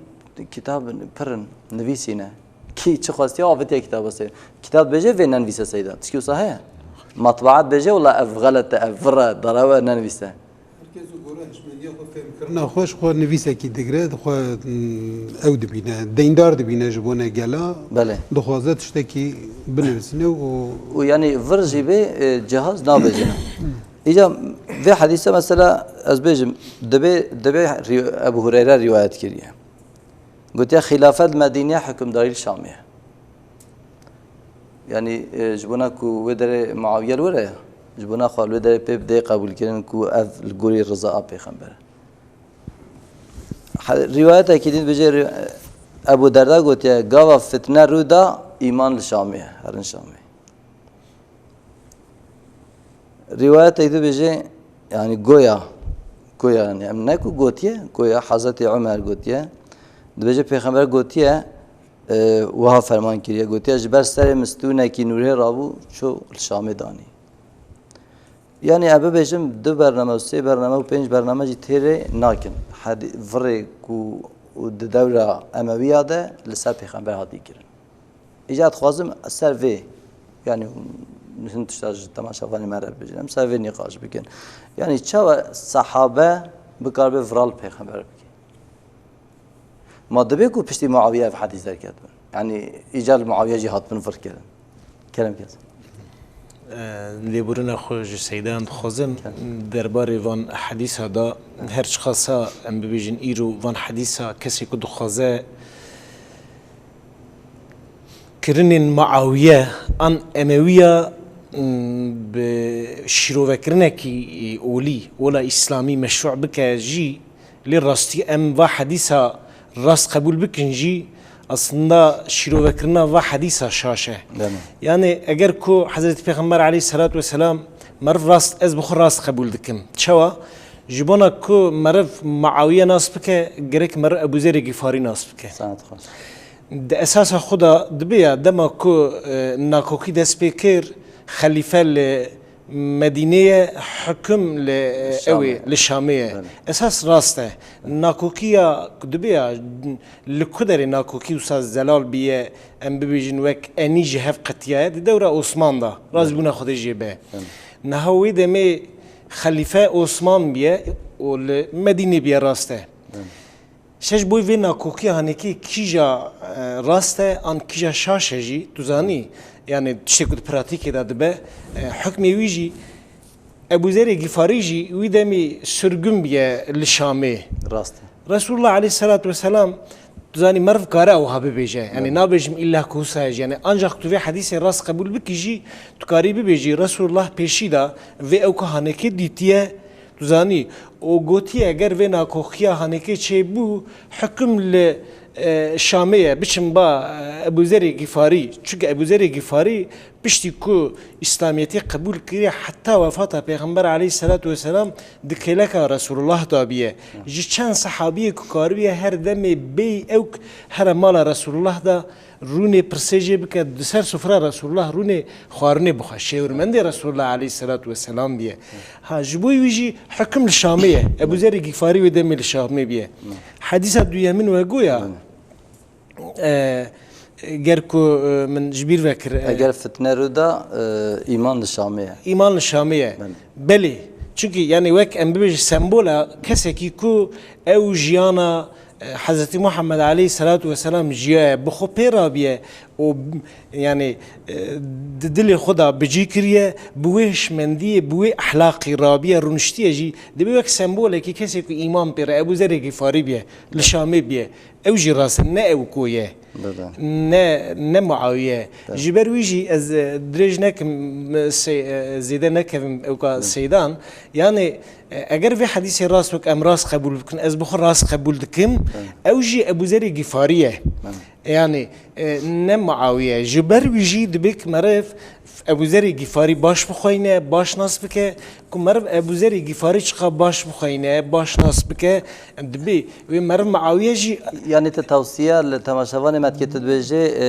kitab pir in, nivîsî ne. Kî çi xwestiye avitiye kitaba seyda. Kitab bêje vê nenivîse seyda. Tişkî wisa heye? Matbaat bêje wela ev xelet e, ev vir e, derew e, nenivîse. Her kes û gore hişmendiya xwe, fêhmkirina xwe ji xwe nivîsekî digire, di xwe, mm, ew dibîne, deyndar dibîne ji bo ne gela, Belê. dixwaze tiştekî binivîsîne û Û yanî vir jî bê, e, cihaz nabêje. Îca vê hedîse mesela ez bêjim, dibê, dibê rî-, Ebu Hureyre rîwayet kiriye. Gotiye, "Xîlafet Medîne, hukimdarî li Şamê ye." Yanî, e, ji bona ku wê derê Muawiye li wir e, ji bona xwe li wê derê pê bidê qebûlkirin ku ev li gorî riza a pêxember e. He-, rîwayetekî din dibêje, rî-, Ebu Derda gotiye, gava fitne rû da, îman li Şamê ye, herin Şamê. Rîwayetê dibêje, yanî goya, goya, yanî em ne ku gotiye, goya Hezretî Omer gotiye. Dibêje Pêxember gotiye, e, wiha ferman kiriye, gotiye, ji ber serê min stûnekî nûrê rabû, çû li Şamê danî. Yanî, ez bibêjim, du bername û sê bername û pênc bername jî têrê nakin. Hedî-, virê ku di dewra Emewiya de li ser Pêxember hatî kirin. Îca dixwazim ser vê, yanî, hin tişta ji temaşevanê me re bibêjin, em ser vê nîqaş bikin. Yanî, çawa sehabe bikaribe vira li Pêxember bike? Ma dibe ku piştî Muawiye ev hedîs derketibin. Yanî îcar li Muawiye jî hatibin vir kirin. Kerem kes. Lêborîna xwe ji seydan dixwazim. Kerem. Derbarê van hedîsa da, her çiqasa em bibêjin îro van hedîsa kesê ku dixwaze kirinên Muawiye an Emewiya, m, bi şîrovekirinekî olî, ola îslamî meşrû bike jî, lê rastî em va hedîsa rast qebûl bikin jî, aslında şîrovekirina va hedîsa şaş e. Belê. Yanî eger ku Hezretî Pêxember aleyhisselatu vesselam meriv rast, ez bi xwe rast qebûl dikim. Çawa? Ji bona ku meriv Muawiye nas bike, gerek meriv Ebû Zerê Gîfarî nas bike. Saet xweş. Di esasa xwe de dibe ya dema ku, e, nakokî dest pê kir, xelîfe li Medînê ye, hukm li, e, Şamê. Ew ê, li Şamê ye. Belê. Esas rast e. Nakokiya ku dibe ya, li ku derê nakokî wisa zelal bûye, em bibêjin wek enî ji hev qetiyaye, di dewra Osman da, razîbûna Xwedê jê be. Belê. Niha wê demê xelîfe Osman bûye û li Medînê bûye, rast e. Belê. Şeş boy vê nakokiya hanekê kîja, e, rast e, an kîja şaş e jî, tu zanî, yani tiştê ku di pratîkê de dibe, e, hukmê wî jî, Ebû Zerê Gîfarî jî wî demî sirgûn bûye li Şamê. Rast e. Resulullah aleyhisselatu vesselam, tu zanî, meriv kare wiha bibêje. Yani Belê. Nabêjim îlla ku wisa ye jî. Yani ancak tu vê hedîsê rast qebûl bikî jî, tu karî bibêjî, Resulullah pêşî de vê ewka hanekê dîtiye, tu zanî, û gotiye, eger vê nakokiya hanekê çêbû, hukm li, e, Şamê ye, biçin ba, e, Ebû Zerê Gîfarî. Çunke Ebû Zerê Gîfarî piştî ku Îslamiyetê qebûl kiriye, heta wefata Pêxember aleyhisselatu vesselam di kêleka Resulullah de bûye. Ji çend sehabiyê ku karibiye her demê bêy ewk here mala Resulullah de, rûnê pirsê jê bike, di ser sufra Resulullah rûnê xwarinê bixwe. Şêwirmendê Resulullah aleyhisselatu vesselam bûye. Ha, ji bo wî jî hukm li Şamê ye. Ebû Zerê Gîfarî wê demê li Şamê bûye. Hedîsa duyemin we goya, e, ger ku, e, min ji bîr vekir, e, Eger fitne rû da, e, îman li Şamê ye. Îman li Şamê ye. Belê. Belê. Çunki yani wek em bibêjin sembola kesekî ku ew jiyana e, Hezretî Muhammed aleyhisselatu vesselam jiyaye, bi xwe pê rabiye û, yani, e, di dilê xwe de bi cî kiriye, bi wê hişmendiyê, bi wê ehlaqî rabiye, rûniştiye jî, dibe wek sembolekî kesê ku îman pê re, Ebû Zerê Gîfarî biye, li Şamê biye. Ew jî rast e, ne ew ku ye. Belê. Ne, ne Muawiye. Belê. Ji ber wî jî ez, e, dirêj nekim, e, se-, e, zêde nekevim ewka Belê. Seydan. Yani, E, eger vê hedîsê rast wek em rast qebûl bikin, ez bi xwe rast qebûl dikim, Hı. Ew jî Ebû Zerê Gîfarî ye. Hı. Yani, e, ne Muawiye. Ji ber wî jî dibe ku meriv Ebû Zerê Gîfarî baş bixweyne, baş nas bike, ku meriv Ebû Zerê Gîfarî çiqa baş bixweyne, baş nas bike, dibe wê meriv Muawiye jî Yani te tavsiya li temaşevanê me dike, tu dibêjê, e,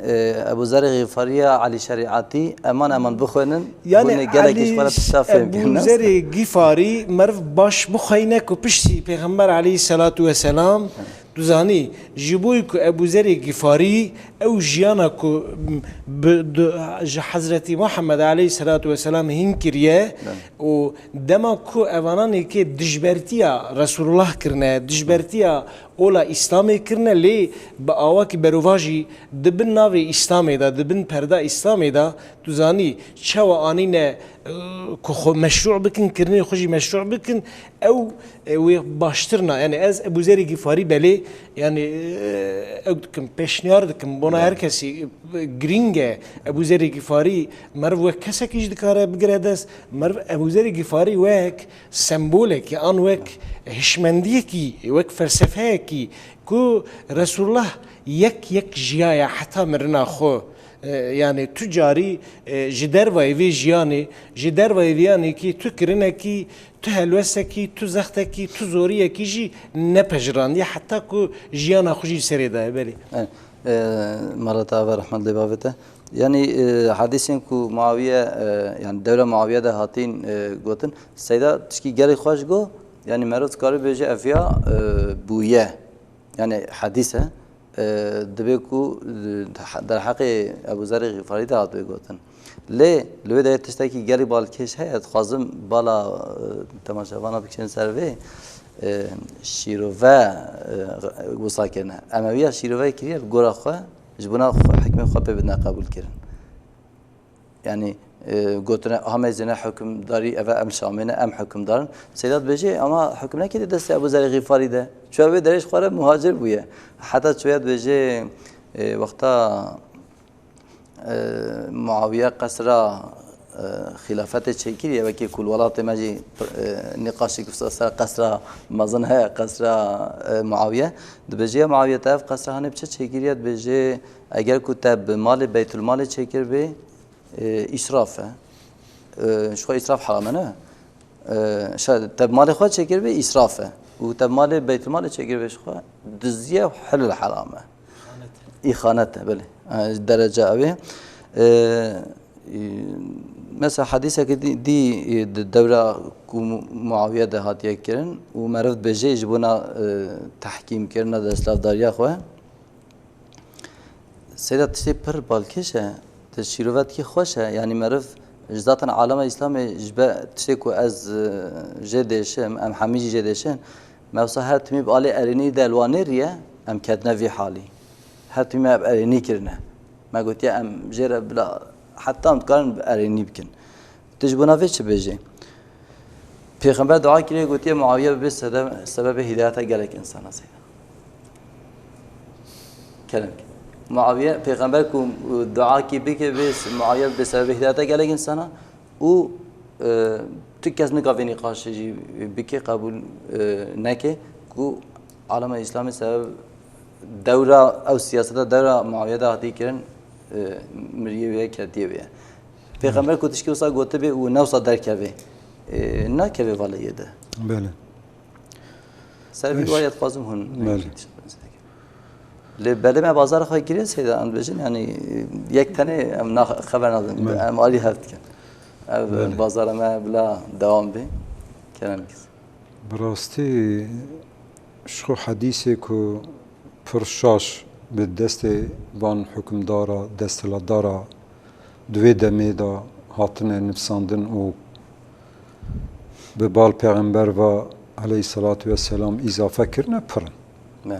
e, Ebû Zerê Xîfariya Elî Şerîatî, eman eman bixwînin, Yani hûn ê gelekî ji xwe re Elî tişta fêm Ebû kirin. Zerê Gîfarî meriv baş bixweyne ku piştî Pêxember aleyhisselatu vesselam, tu zanî, ji bo ku Ebû Zerê Gîfarî ew jiyana ku bi, du, ji Hezretî Muhammed aleyhisselatu vesselam hîn kiriye, Evet. û dema ku evananê kê dijbertiya Resulullah kirine, dijbertiya ola Îslamê kirine, lê bi awakî berovajî di bin navê Îslamê de, di bin perda Îslamê de, tu zanî çawa anîne, e, ku xwe meşrû bikin, kirinê xwe jî meşrû bikin, ew, e, wê baştir na. Yani ez Ebû Zerê Gîfarî belê, yani, e, ew dikim, pêşniyar dikim, bona Evet. her kesî, e, girîng e. Ebû Zerê Gîfarî, meriv wek kesekî jî dikare bigire dest, meriv Ebû Zerê Gîfarî wek sembolekî, an wek hişmendiyekî, wek felsefeyek kî ku Resulullah yek yek jiyaye heta mirina xwe. E, yani tu carî, e, ji dervayê vê jiyanê, ji dervayê vê yanekî tu kirinekî, tu helwesekî, tu zextekî, tu zoriyekî jî nepejirandiye heta ku jiyana xwe jî serê daye. Belê. E, e, Mala te ava rehmet lê bavê te. Yani, e, hadîsên ku Muawiye, e, yani dewra Muawiye de hatîn, e, gotin, Seyda tişkî gelek xweş got, yani merov dikare bêje ev ya, e, bûye. Yani hadîs e, e, dibê ku, e, derheqê Ebu Zerê Xîfarî de hatibê gotin. Lê li wê de tiştekî gelî balkêş heye, dixwazim bala, e, temaşevana bikişînin ser vê, e, şîrove, e, wisa kirine. Emewiya şîrove kiriye li gora xwe, ji bona xwe, hikmê xwe pê bidine qebûl kirin. Yani, e, gotine, "Aha me zêne hukimdarî, eve em Şamê ne, em hukimdar in." Seyda dibêje, "Ama hukim nekiriye destê Ebu Zerê Xîfarî de. Çuya wê derê ji xwe re muhacir bûye." Heta çuya dibêje, e, wexta, e, Muawiye qesra, e, xîlafetê çêkiriye, wekî ku li welatê me jî, e, nîqaşek wisa ser qesra mezin heye, qesra, e, Muawiye. Dibêje, "Ya Muawiye, te ev qesra hanê bi çi çêkiriye?" Dibêje, "Eger ku te bi malê Beytulmalê çêkiribê, e, îsraf e. E, ji xwe îsraf heram e, ne? E, şa-, te bi malê xwe çêkiribê, îsraf e. Û te bi malê Beytulmalê çêkiribê ji xwe, dizî ye û hilul heram e." Îxanet e, belê. E, derece ew ê. E, e, mesela hedîseke dî, dî, e, di dewra ku Mu-, Muawiye de hatiye kirin û meriv dibêje ji bona, e, tehkîmkirina desthilatdariya xwe. Seyda tiştê pir balkêş e, ti şîrovetkî xweş e, yanî meriv ji zaten alema Îslamê ji be tiştê ku ez, e, jê dêşim, em hemî jî jê dêşin, me wisa her timî bi alê erênî de li wan nêriye, em ketine vî halî. Her timî me bi erênî kirine. Me gotiye em jê re bila heta em dikarin bi erênî bikin. Tu ji bona vê çi bêjî? Pêxember dua kiriye, gotiye Muawiye bibe sede-, sebebê hidayeta gelek insana Seyda. Kerem ke. Muawiye, pêxember ku dua kî bike bê, Muawiye bibe sebebê hidayeta gelek insana û, e, tu kes nika vê nîqaşê jî bike, qebûl, e, neke ku alema Îslamê sebeb dewra, ew siyaseta dewra Muawiye de hatî kirin, e, miriyê wê ye, ketiye wê ye. Pêxember ku tişkî wisa gotibe û ne wisa derkeve, e, nakeve valeyê de. Belê. Ser vî Beş. Wayet dixwazim hûn Belê. Lê belê me bazara xwe kiriye Seyda, em dibêjin, yani, yek tenê em na xeber nadin, Belê. Em alî hev dikin. Ev Belê. Bazara me bila dewam bê. Kerem kis. Bi rastî ji xwe hedîsê ku pir şaş bi destê van hukimdara, desthilatdara di wê demê de hatine nivîsandin û bi bal Pêxember ve aleyhisselatu vesselam îzafe kirine pir in. Belê.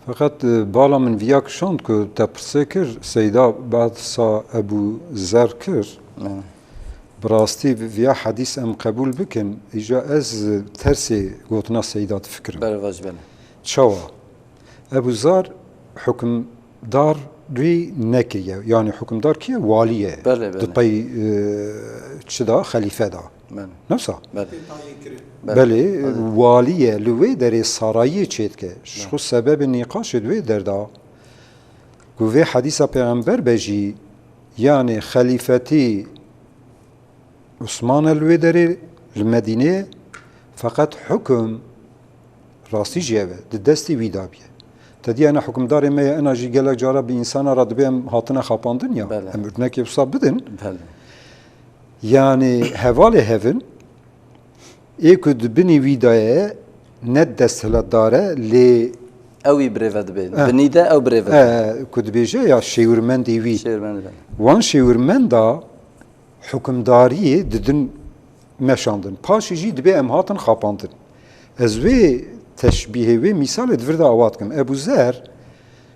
Feqet, e, bala min viya kişand ku te pirsê kir, Seyda behsa Ebû Zer kir. Belê. Bi rastî viya hedîs em qebûl bikin, îja ez tersê gotina Seyda difikirim. Belê, vaj, belê. Çawa? Ebû Zer hukimdarî nekiriye. Yani hukimdar kî ye? Walî ye. Belê, belê. Di pey, e, çi da? Xelîfe da. Belê. Ne wisa? Belê. Belê. Belê, Belê. Walî ye. Li wê derê sarayiyê çêdike. Ji Belê. Xwe sebebê nîqaşê di wê derda. Ku vê hedîsa Pêxember be jî, yani xelîfetî Osman e li wê derê, li Medînê, feqet hukum rastî jî ev e, di destê wî de bûye. Te dî ena hukimdarê me ye, ena jî gelek cara bi însana re dibê em hatine xapandin ya, Belê. Em urnekê wisa bidin. Belê. Yani hevalê hevin, ê ku di binî wî de ye, ne desthilatdar e, lê Ew wî birêve dibê. Eh. Binî de ew birêve. Eh, ku dibêje ya şêwirmendê wî. Şêwirmendê wî. Wan şêwirmenda hukimdariyê didin meşandin. Paşê jî dibê em hatin xapandin. Ez wê teşbîhê, wê mîsalê di vir de awa dikim. Ebû Zer,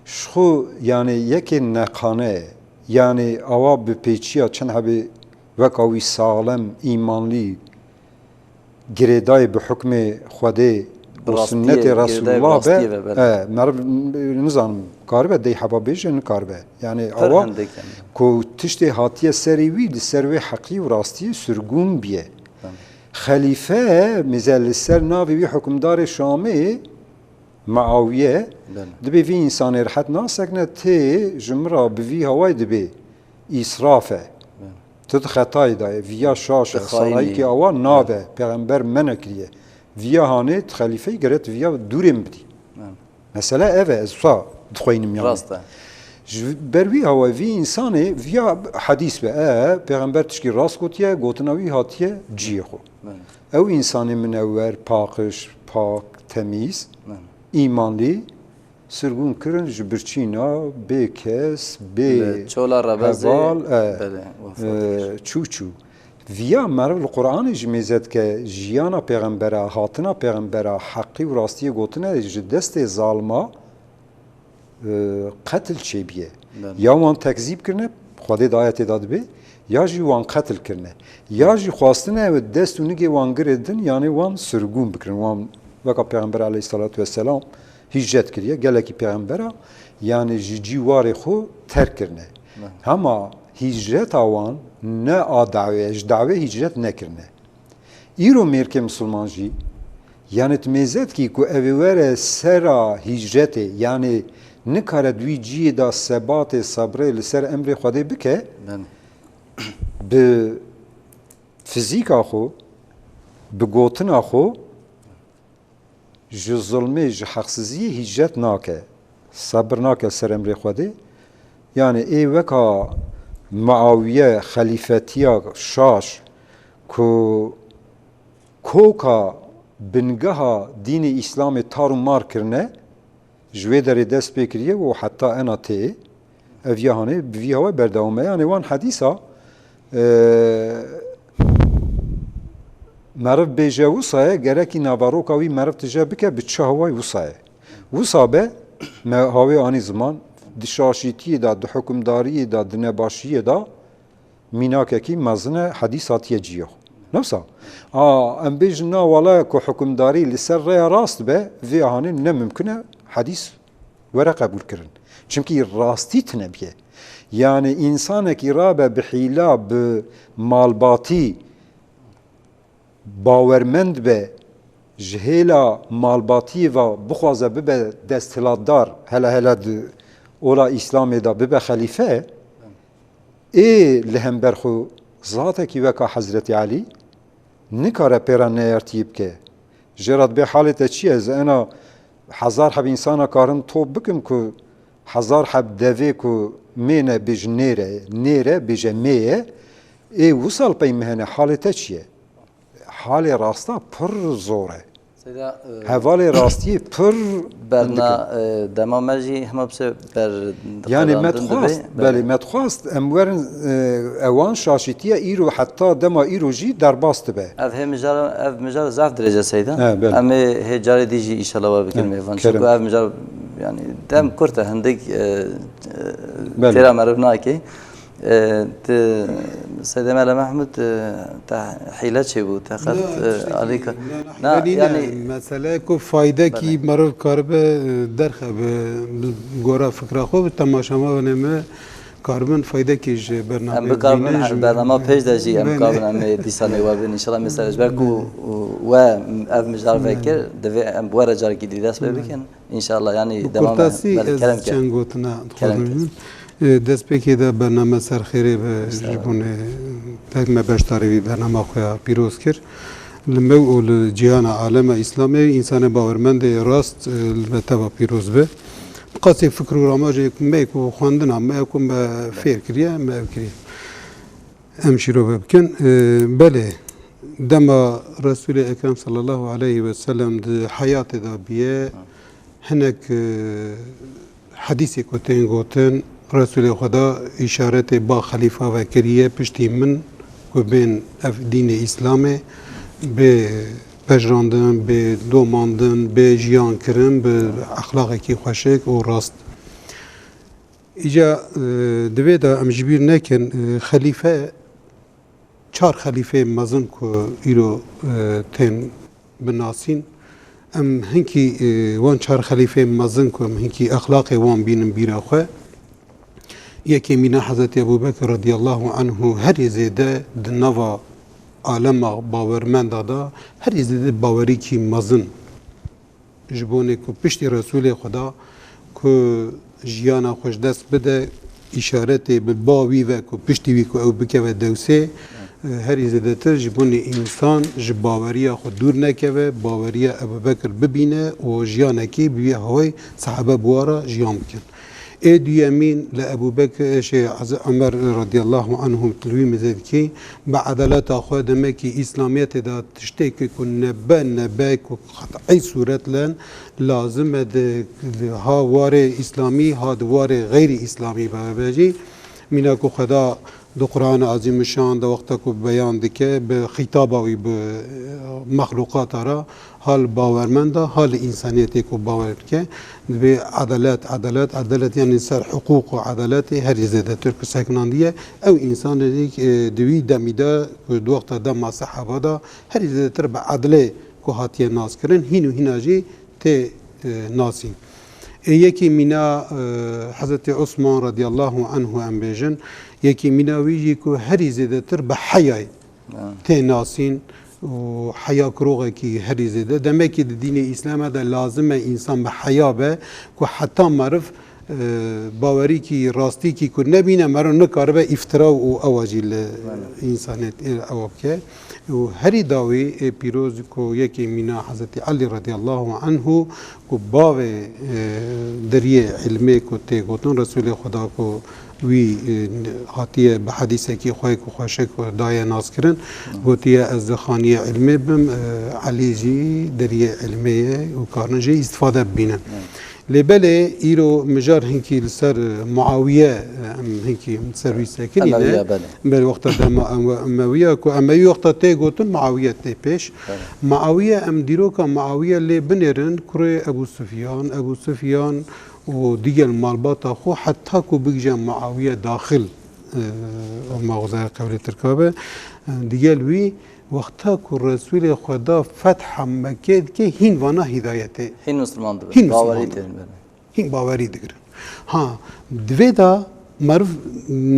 ji xwe, yani, yekê neqane ye. Yani, awa bi pêçiya çend hebê weka wî saxlem, îmanlî, girêdayê bi hukmê Xwedê û Rastiyê, sunnetê girêdayê Resulullah be, rastiyê ve, belê. E, meriv, nizanim, karibe dey heba bêje, nikaribe. Yani Pir awa hindek yani. Ku tiştê hatiye serê wî, li ser wê heqî û rastiyê sirgûn biye. Tamam. Xelîfe, mêze li ser navê wî hukimdarê Şamê, Muawiye, Belê. Dibê vî însanê rehet nasekine, tê ji min re bi vî hawayê dibê îsraf e. Belê. Tu di xetayê de ye, viya şaş e, Di xayînî sarayîkî ye. Awa nabe, Belê. Pêxember mene kiriye. Viya hanê tu xelîfeyî gere tu viya dûrê min bidî. Belê. Mesele ev e, ez wisa dixweynim yanî. Rast e. Ji ber wî hawa vî însanê viya hedîs be, e, Pêxember tişkî rast gotiye, gotina wî hatiye cihê xwe. Belê. Ew însanê minewer, paqij, pak, temîz, Belê. Îmanlî, sirgûn kirin ji birçîna, bê kes, bê Li çola Rebezê, heval, e, belê, wefat e, kir. Çû çû. Viya meriv li Qur'anê jî mêze dike, jiyana pêxembera, hatina pêxembera, heqî û rastiyê gotine ji destê zalima, e, qetil çêbûye. Belê. Ya wan tekzîb kirine, Xwedê di ayetê de dibê, ya jî wan qetil kirine. Ya jî xwestine ew dest û nigê wan girê din, yanê wan sirgûn bikirin. Wan weka Pêxember aleyhissalatu vesselam hîcret kiriye, gelekî pêxembera, yanê ji cî warê xwe terk kirine. Belê. Hema hîcreta wan ne a dawê ye, ji dawê hîcret nekirine. Îro mêrkê misilman jî, yanê tu mêze dikî ku ew ê were sera hîcretê, yanê nikare di wî cihê de sebatê, sebrê li ser emrê Xwedê bike, Belê. Bi fizîka xwe, bi gotina xwe, ji zulmê, ji heqsiziyê hîcret nake. Sebir nake ser emrê Xwedê. Yanî ê weka Muawiye xelîfetiya şaş ku koka bingeha dînê Îslamê tar û mar kirine, ji wê derê dest pê kiriye û heta ena tê. Ev ya hanê bi vî hawayê berdewam e. Yanê wan hedîsa, e, meriv bêje wisa ye, gerekî naveroka wî meriv tije bike bi çi hawayî wisa ye. Wisa be, me hawê anî ziman, di şaşîtiyê de, di hukimdariyê de, di nebaşiyê de, mînakekî mezin e, hedîs hatiye cihê xwe. Ne wisa? A, em bêjin na wele ku hukimdarî li ser rêya rast be, vê ahanê ne mimkun e hedîs were qebûl kirin. Çimkî rastî tune bûye. Yanî însanekî rabe bi hîla, bi malbatî, bawermend be, ji hêla malbatiyê ve bixwaze bibe desthilatdar, hele hele di ola Îslamê de bibe xelîfe, ê li hember xwe zatekî weka Hezretî Elî nikare pê re neyartiyê bike. Jê re dibê halê te çi ye? Ez ena hezar heb însana karim top bikim ku hezar heb devê ku mê ne bêjin nêr e, nêr e bêje mê ye, ê wisa li pey me hene, halê te çi ye? Halê rasta pir zor e. Seyda, e, Hevalê rastiyê pir berna, hindik e. E, dema me jî hema bi se ber Yanî me xelandin dixwast, dibe, belê, belê. Me dixwast, em werin, e, ewan şaşîtiye îro, heta dema îro jî derbas dibe. Ev hê mijar, ev mijar zaf dirêj e Seyda. He, belê. Em ê hê carê dî jî înşallah we bikin He, mêvan. kerem. Çunku ev mijar, yanî dem kurt e, hindik, e, e, Belê. têra meriv nake. E, tu Seydê Mele Mehmûd, e, te hîle çêbû, te qet, Na, e, tiştekî, alîka-, na, na, na, hîle nîne. yanî Mesele ku faydekî Belê. meriv karibe, e, derxe bi, bi gora fikra xwe, bi temaşevanê me karibin faydekî ji bernameyê Em bikaribin bigihînin, ji bernama pêş de jî em Belê. karibin em ê dîsanê we bin. Înşallah mesela ji ber ku Belê. we ev mijar Belê. vekir, divê em bi we re carekî dî dest pê Belê. bikin. Înşallah, yanî Bi dema me kurtasî belê, ez kerem ke. çend gotina Kerem dixwazim ke. bibim. E, destpêkê de bername ser xêrê be ji Estağfurullah. bo ne pek me beşdarî vî bernama xwe ya pîroz kir. Li me û li cîhana alema Îslamê însanê bawermendê rast, e, li me teva pîroz be. Qasê fikr û ramajê me ku xwendina me ku me fêr kiriye, me ev kiriye. Em şîrove bikin. E, belê, dema Resûlê Ekrem sallallahu aleyhi ve sellem di heyatê de bûye, hinek, e, hedîsê ku tên gotin, Resûlê Xweda îşaretê ba xelîfa ve kiriye, piştî min ku bên ev dînê Îslamê bê pejirandin, bê domandin, bê jiyan kirin, bi exlaqekî xweşik û rast. Îca, e, divê de em ji bîr nekin, e, xelîfe, çar xelîfeyên mezin ku îro, e, tên binasîn, em hinkî, e, wan çar xelîfeyên mezin ku em hinkî exlaqê wan bînin bîra xwe. Yekê mîna Hezretî Ebû Bekir radiyallahu anhu herî zêde di nava alema bawermenda de herî zêde bawerîkî mezin Ji bonê ku piştî Resûlê Xweda ku jiyana xwe ji dest bide, îşaretê bi ba wî ve ku piştî wî ku ew bikeve dewsê, e, herî zêdetir ji bonê însan ji baweriya xwe dûr nekeve, baweriya Ebû Bekir bibîne û jiyanekî bi wî hawayî sehebe bi wa re jiyan bikin. Ê duyemîn li Ebû Bekir, şey, Omer radiyallahu anhu li wî mizedkî bi edaleta xwe demekî Îslamiyetê de tiştê ku nebe, nebe ku qet'î sûret len lazim e di, di ha warê Îslamî, ha di warê xeyrî Îslamî bebe jî. Mîna ku Xweda di Qur'ana Azîmuşşan de wexta ku beyan dike, bi xîtaba wî bi, e, mexlûqata re, ha li bawermenda, ha li însaniyetê ku bawer dike, divê edalet, edalet, edalet, yanî ser hiqûq û edaletê herî zêdetir ku sekinandiye. Ew însanê, e, di wî demî de ku di wexta dema sehaba de herî zêdetir bi edlê ku hatiye naskirin, hîn û hîna jî tê, e, nasîn. Ê yekî mîna, e, Hezretî Osman radiyallahu anhu em bêjin, yekî mîna wî jî ku herî zêdetir bi heyayê Ha. tê nasîn û heya kiroxekî herî zêde. Demekî di dînê Îslamê de lazim e însan bi heya be ku heta meriv, e, bawerîkî, rastîkî ku nebîne, meriv nikaribe îftira û ewa jî li Bele. însanê ewa bike. Û herî dawî ê pîroz ku yekê mîna Hezretî Elî radiyallahu anhu ku bavê, e, deriyê ilmê ku tê gotin, Resûlê Xweda ku wî, e, hatiye bi hedîsekî xwe ku xweşik daye naskirin, gotiye, ez di xaniyê ilmê bim, e, Elî jî deriyê ilmê ye û karin jê îstifade bibînin. Lê belê îro mijar hinkî li ser, e, Muawiye, e, em hinkî ser wî sekinîne. Emewiya, belê. Belê, wexta dema Eme-, Emewiya ku Emewî wexta tê gotin, Muawiye tê pêş. Belê. Muawiye, em dîroka Muawiye lê binêrin, kurê Ebû Sufyan, Ebû Sufyan û digel malbata xwe heta ku bigije Muawiye daxil, e, ma xwezaya qewlê Tirka be, e, digel wî wexta ku Resûlê Xweda fetha Mekkê dike, hîn vana hîdayetê. Hîn Misliman dibin. Hîn Misliman Bawerî dibin. Tê, belê. Hîn bawerî digirin. Ha, divê de meriv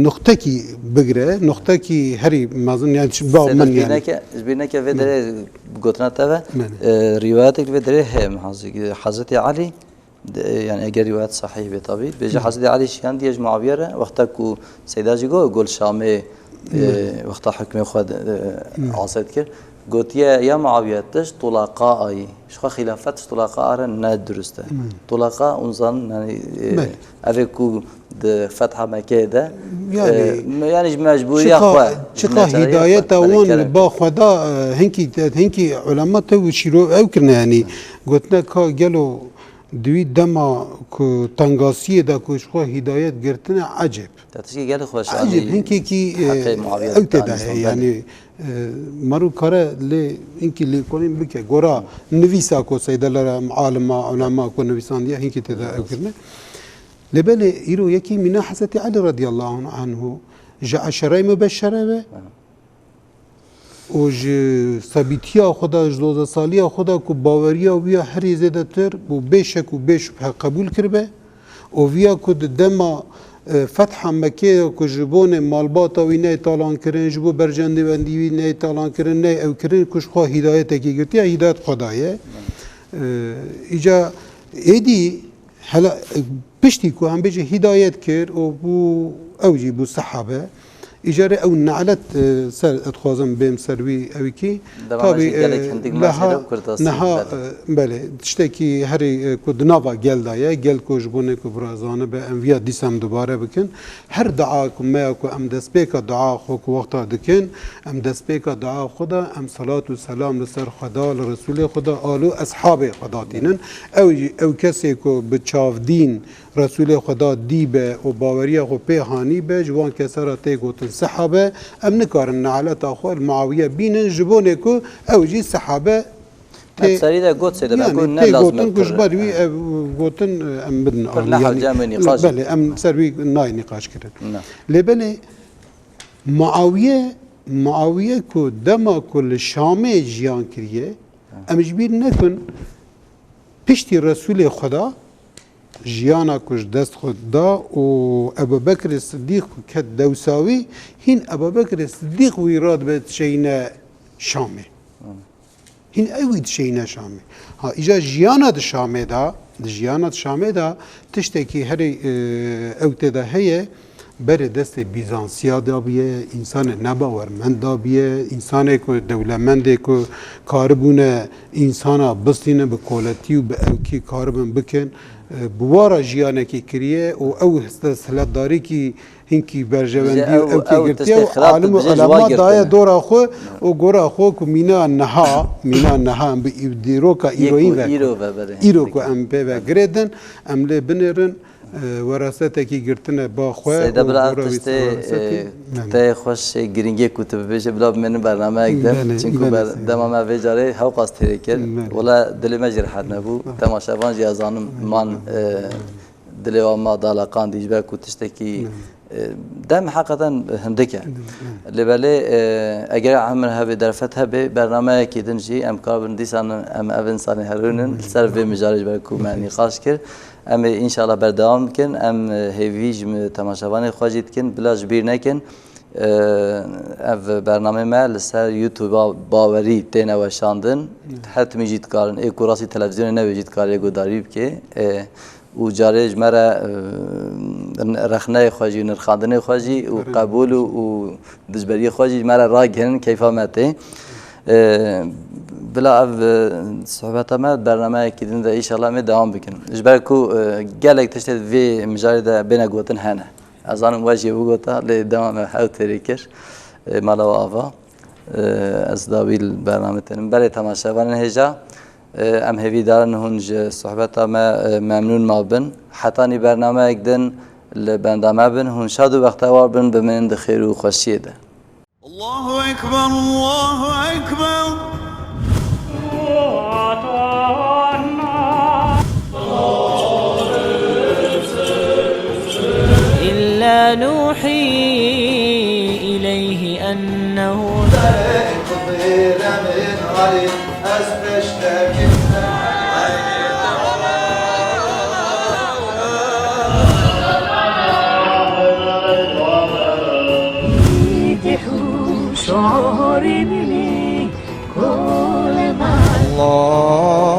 nuqtekî bigire, nuqtekî herî mezin, yani, ji ba Seyda, min, ji bîr yani. Neke, ji bîr neke vê derê gotina te ve, Belê. e, rîwayetek vê derê heye, min hazir, Hezretî Elî, de, yani, eger rîwayet sahîh be tabî, bêje Hı. Hezretî Elî şiyandiye ji Muawiye re, wexta ku Seyda jî got, gol Şamê, e, Hı. wexta hukmê xwe de, e, Hı. asê dikir. Gotiye, ya Muawiye, tu ji tulaqa ayî. Ji xwe xilafet ji tulaqa a re ne durust e. Hmm. Tulaqa, hûn zanin, yani, e, Belê. ev ê ku di fetha Mekkeyê de, Yani, e, me-, yani ji mecbûriya çiqa, xwe, çiqa neçariyê hîdayeta xwe, wan neçariyê li ba xwe. Xwe da, e, hinkî, hinkî ulema te û şîro ew kirine, yani, gotine ka gelo di wî dema ku tengasiyê de ku ji xwe hîdayet girtine, ecêb. Te tişkî gelek xweş Ecêb, anî hinkekî, e, heqê Muawiye ew tê de danî heye, belê. Yani, E, mero kare lê hinkî lêkolîn bike. Gora nivîsa ku Seyda li re alima, ulema ku nivîsandiye hinkî tê de ew kirine. Lê belê îro yekî mîna Hezretî Elî radiyallahu anhu ji eşerey mubeşere be û ji sebîtiya xwe de, ji dozdeh saliya xwe de ku baweriya wî ya herî zêdetir û bê şek û bê şubhe qebûl kiribe. Û viya ku di dema, e, fetha Mekkê de ku ji bonê malbata wî neyê talan kirin, ji bo berjendîwendî wî neyê talan kirin, neyê ew kirin, ku ji xwe hîdayetekî girtiye, hîdayet xwe daye. E, îca êdî hela, e, piştî ku em bêje hîdayet kir û bû, ew jî bû sehabe. Îcarê ew nelet, e, ser, ez dixwazim bêm ser wî ewîkî. Devamê Tabî, jî gelek e, hindik leha, masî de bi kurtasî, neha, belê. E, belê, tiştekî herî, e, ku di nava gel de ye, gel ku ji bo ne ku bira zanibe, em viya dîsa em dubare bikin. Her dua ku me ya ku em destpêka dua xwe ku wexta dikin, em destpêka dua xwe de em selat û selam li ser Xweda, li Resûlê Xweda, al û eshabê Xweda tînin. Ew jî, ew kesê ku bi çavdîn Resûlê Xweda dîbe û baweriya xwe pê hanîbe, ji wan kesa re tê gotin sehabe, em nikarin nealeta xwe li Muawiye bînin, ji bo ne ku ew jî sehabe tê, Ev serî de got sê de, yanî, ku ne tê lazim e gotin ku ji pir, ber wî e, ev gotin, e, em bidin pir alî, ne yanî, hewce em ê nîqaş belê, em ser wî nayê nîqaş kirin. Ne. Lê belê Muawiye, Muawiye ku dema ku li Şamê jiyan kiriye, em ji bîr nekin, piştî Resûlê Xweda jiyana ku ji dest xwe da û Ebu Bekrê Siddîq ku ket dewsa wî, hîn Ebu Bekrê Siddîq wî radibe dişeyîne Şamê. Hîn ew wî dişêyîne Şamê. Ha, îja jiyana di Şamê de, di jiyana di Şamê de tiştekî herî, e, ew tê de heye, berê destê Bîzansiya dabiye, însanê nebawermend dabiye, însanê ku dewlemendê ku karibûne însana bistîne bi koletî û bi ewkî karibin bikin, e, bi wara jiyanekî kiriye û ew his-, desthilatdarîkî hinkî berjewendî Ji û ew, ewkî ew girtiye tiştê û xirab alim û dibêje, ji wan elama girtine. Daye dora xwe û gora xwe ku mîna niha, mîna niha em bi î-, dîroka Yê îroyî ku ve, îro ve berê. Îro ku em pê ve girêdin, em lê binêrin, e, werasetekî girtine ba xwe Seyda û bila ev gora wî tiştê, ser werasetî. e, Belê. Tê xweş, e, girîngê ku tu bibêje bila bimênin bernameyek din. Belê, Çinku belê, ber-, Seyda. Dema me vê carê hewqas têrê kir. Belê. Wela dilê me jî rehet nebû. Belê. Temaşevan jî ez zanim Belê. Man, e, Belê. Dilê wan ma daleqandî ji ber ku tiştekî, Hı. e, dem heqeten hindik e. Hı, hı. Lê belê, e, eger emir hebe, derfet hebe, bernameyekî din jî em karibin dîsan em ev insanê herûnin Hı. li ser vê mijarê ji ber ku me Hı. nîqaş kir. Em ê înşallah berdewam bikin. Em, e, hêvî ji me temaşevanê xwe jî dikin. Bila ji bîr nekin. Ev bernamê me li ser YouTube-a Bawerî têne weşandin. Hı. Her timî jî dikarin, ê ku rastî televîzyonê nebe jî dikare guhdarî bike. E, û carê ji me re, e, rexneyê xwe jî, nirxandinê xwe jî û Belê. Qebûl û, û dijberiyê xwe jî ji me re ragihînin, keyfa me tê. E, bila ev, e, sohbeta me bernameyekî din de înşallah em ê dewam bikin. Ji ber ku, e, gelek tiştê vê mijarê de bêne gotin hene. Ez zanim we jî bigota, lê dema me hew têrê kir, e, mala we ava. E, ez dawî li bername tênim. Belê temaşevanên hêja, e, em hêvîdar in hûn ji sohbeta me, e, memnûn mabin. Hetanî bernameyek din li benda me bin, hûn şad û bextewar bin, bimînin di xêr û xweşiyê de. الله أكبر، الله أكبر. إلا نوحي إليه أنه الله